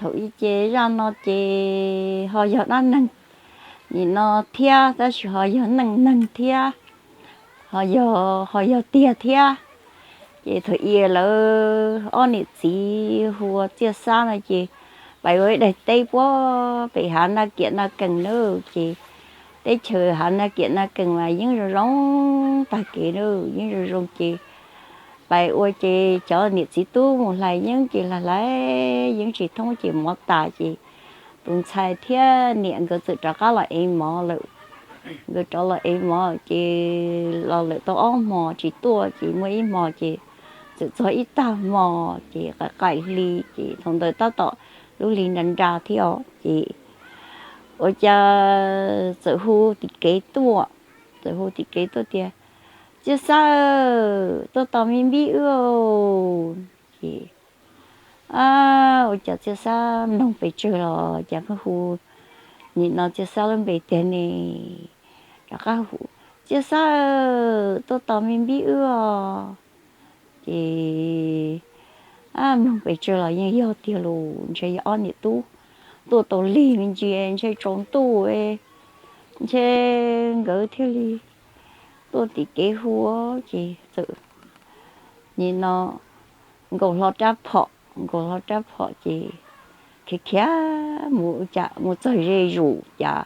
Thaum ub ces zaj no ces ho yog dab neeg nim no thiab, tab sis ho yog neej neeg thiab, ho yog, ho yog tiag thiab. Ces thaum ub lawv ob niam txiv hu ua Txiaj Xab no ces pais ua ib daim teb puag pem Hav Naj Kiam Naj Kees na, ces teb chaws Hav Naj Kiam Naj Kees mas yeeb zoo zoo tag kev na, yeeb zoo zoo ces pais ua ces cov niam txiv tub mus hlais yeeb ces hlais hlais yeeb tsis thoob ces mov tas ces tus ntxhais thiab niam nkawd txawm rov qab los ev mov lawm. Nkawd rov los ev mov ces los lawm tau ob hmos tsis tuaj ces muaj ib hmo ces txawm txog ib tag hmo ces qaim qaim hli ces thaum ntawd tab tom lub hli nra nra thiab os ces ua cas txawm hu tim kev tuaj, txawm hu tim kev tuaj tias, Txiaj Xab, tuaj tos me npib wb os. Ces ua cas Txiaj Xab mloog pes tsawg los cas pheej hu nim no Txiaj Xab lub npe tiag ne. Rov qab hu, Txiaj Xab, tuaj tos me npib wb os. Ces mloog pes tsawg los yeej yog tiag lus, ntshe yog ob niam tub tuaj tau lig me ntsis ntshe tsaus ntuj, ntshe nkawd thiaj li tuaj tim kev hu ces txawm nim no nkaus hlo rab phom, nkaus hlo rab phom ces khiav khiav mus, cas mus txog ze zus cas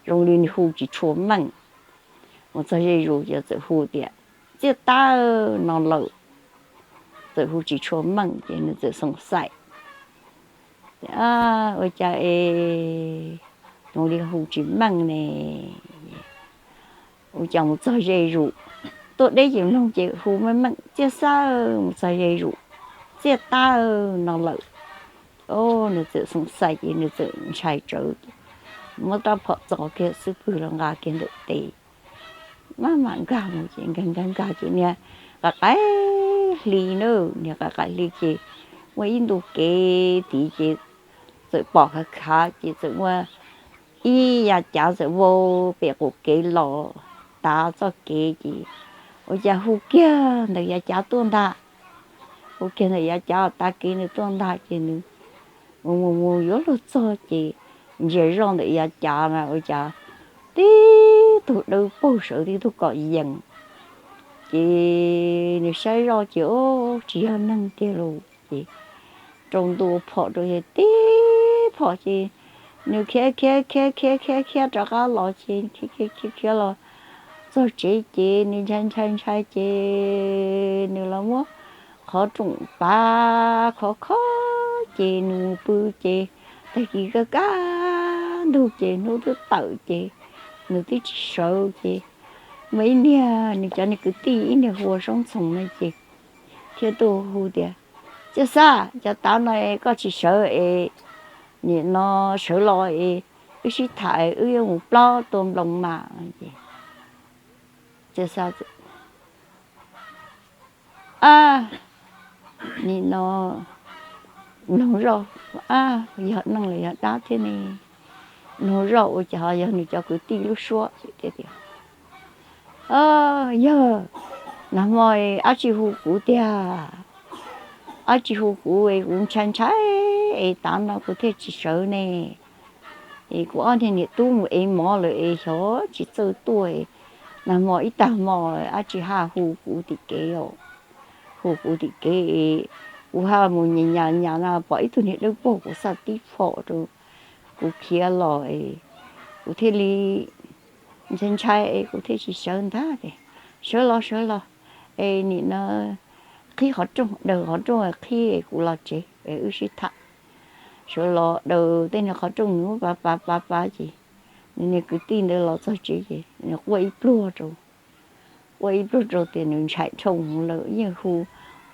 zoo li nws hu tsis tshua meej. Mus txog ze zus ces txawm hu tias, Txiaj Xab no lawm. Txawm hu tsis tshua meej ces nws txawm xoom xaim, ua cas es zoo li hu tsis meej ne. Ua cas mus txog ze zus, tuaj deb ces mloog ces hu meej meej, Txiaj Xab, mus txog ze zus, Txiaj Xab no lawm. Nws txawm xoom xaim ces nws txawm ntshai tsawv, muab rab phom txo kiag xub pwg los nqa kiag ntawm tes, maj mam nkag mus ces nkag nkag nkag ces niag qaim qaim hli na, niag qaim qaim hli ces muaj ib ntu kev tid ces txawm pom khav khav ces txawm muaj ib yav cav txawm vau pem qaum kev los tav txoj kev ces ua cas hu kiag ntawm yav cav tuaj ntag. Hu kiag ntawm yav cav tav kev nws tuaj ntag ces nws mus mus mus yuav luag txog ces ntsia zoj ntawm yav cav na ua cas tib tug dawb paug sawv tib tug kom yees. Ces nws saib zoj ces tsis yog neeg tiag lus ces rau ntua phom rau ces tib phom ces nws khiav khiav khiav khiav khiav khiav rov qab los ces khiav khiav khiav los txog tsev ces nws ntshai ntshai ntshai ces nws los muab qhov rooj pav khov kho ces nws mus pw ces tag kis kaj kaj ntug ces hnub twb tawm ces nws twb tsis sawv ces muaj ib niag nws cov niag kwv tij ib niag hu ua Soob Ntxhoo no ces thiaj tuaj hu tias, Txiaj Xab, cov tav no koj tsis sawv es nim no sawv los es wb sib tham wb yuav mus plob tua nploos mas. Ces Txiaj Xab nim no mloog zoj, yog neeg los yog dab thiab ne? Mloog zoj ua cas ho yog nws cov kwv tij lub suab tias, Yog nag hmo dab tsi hu kuv tiag? Dab tsi hu kuv es kuv ntshai ntshai es tav no kuv thiaj tsis sawv ne? Es kuv ob niag niam tub mus ev mov lawm es xyov tsis txawj tuaj, nag hmo ib tag hmo dab tsi haj hu kuv tim kev os. Hu kuv tim kev es kuv haj mus nyas nyas nyas no pom ib tug niag dawb paug kuv xaj tib phom rau kuv khiav los es kuv thiaj li ntshai ntshai es kuv thiaj tsis sawv ntag. Sawv los sawv los es nim no qhib qhov rooj, daws qhov rooj qhib es kuv los tsev es wb sib tham. Sawv los daws tej niag qhov rooj nws muab pav pav pav pav ces nws niag kwv tij ntawd los txog tsev ces nws quaj ib pluag rau, quaj ib pluag rau tias nws ntshai dhau lawm, yeej hu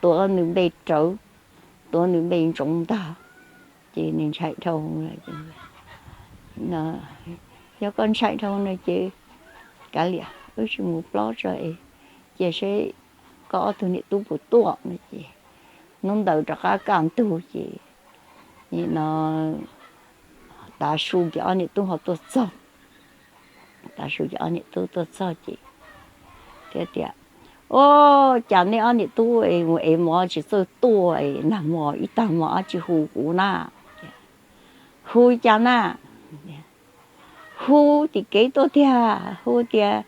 tuav nws npe rawv, tuav nws npe ntsoov ntag, ces nws ntshai dhau lawm. Yog koj ntshai dhau no ces kav liam, wb tsis mus plob tso es cia seb koj ob tug niam tub puas tuaj no ces hnub ntawd rov qab kaj ntug ces nim no tav su ces ob niam tub ho tuaj txog. Tav su ces ob niam tub tuaj txog ces thiaj tias, Ua cas nej ob niam tub es mus ev mov tsis txawj tuaj es nag hmo ib tag hmo dab tsi hu kuv na? Hu cas na? Hu tim kev tuaj tiag, hu tias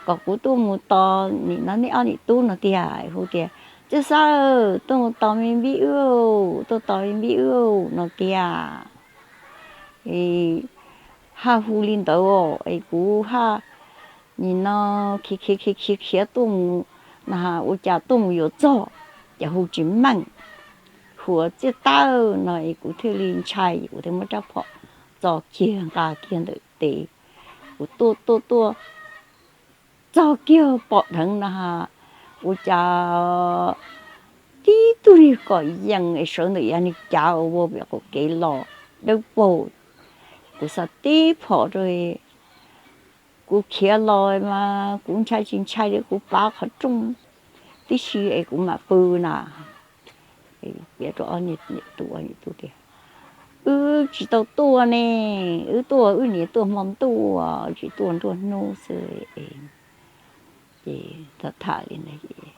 kom kuv tuaj mus tos nim no nej ob niam tub no tiag. Hu tias, Txiaj Xab, tuaj mus tos me npib wb, tuaj tos me npib wb no tiag. Haj hu li ntawd es kuv haj nim no khiav khiav khiav khiav tuaj mus, na ua cas tuaj mus yuav txog, ces hu tsis meej, hu ua Txiaj Xab no es kuv thiaj li ntshai, kuv thiaj muab rab phom txo kiag nqa kiag ntawm tes. Kuv tuaj tuaj tuaj txog kiag pom dheev na, ua cas tib tug niag kom yees es sawv ntawm yav niag cav uas ua pem qaum kev los dawb paug. Kuv xa tib phom rau, kuv khiav los mas kuv ntshai tsis ntshai li, kuv pav qhov rooj tib si es kuv mam pw na. Piav rau ob niam tub tias, Wb tsis tau tuaj ne, wb tuaj wb niaj tuaj hmo ntuj, tsis tuaj nruab hnub xwb. Ces tham tham li ntawd,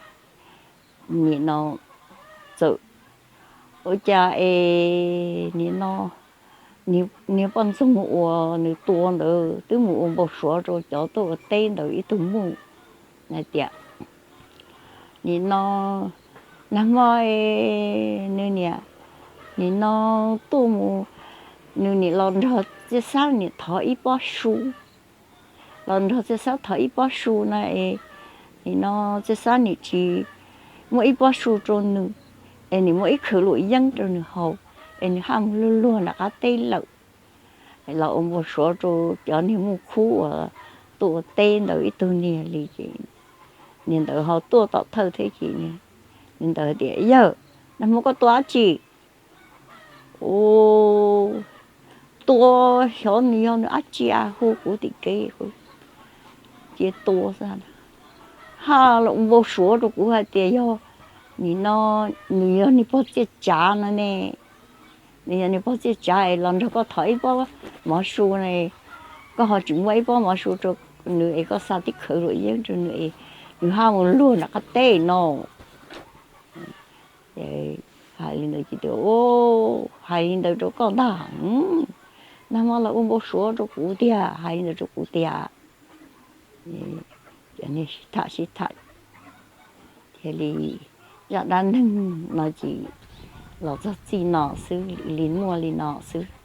nim no txawm ua cas es nim no niag poj ntxoog uas nws tua ntawd twb mus ua npau suav rau cov tuaj ua teb ntawd ib tug muj hais tias, nim no nag hmo nws niam, nim no tuaj mus, nws niam los nrog Txiaj Xab niam thov ib pob su, los nrog Txiaj Xab thov ib pob su na es, nim no Txiaj Xab niam tsis muab ib pob su rau nws, es nws muab ib khawv luam yeeb rau nws haus, es nws haj mus luag luag nram qab teb lawm. Los ua npau suav rau cov niag muj khub uas tuaj ua teb ntawd ib tug niag li ces, niag ntawd ho tuaj tom thawj thiab ces niag ntawd tias, Yawg, nag hmo koj tua dab tsi? Ua, tua, xyov nws yog nws dab tsi hu kuv tim kev, kuv cia tua xwb. Haj los ua npau suav rau kuv hais tias yog, nim no nws yog niag pog Txiaj Tsav no ne, nws yog niag pog Txiaj Tsav es los nrog koj thov ib pob mov su ne, koj ho tsis muab ib pob mov su rau nws es koj xa tib khawv luam yeeb rau nws es nws haj mus luag nram qab teb no. Hais li ntawd ces tias, Hais li ntawd rau koj ntag, nag hmo los ua npau suav rau kuv tiag, hais li ntawd rau kuv tiag. Cov niag sib tham sib tham thiaj li, zaj dab neeg no ces los txog txij no xwb, li muaj li no xwb.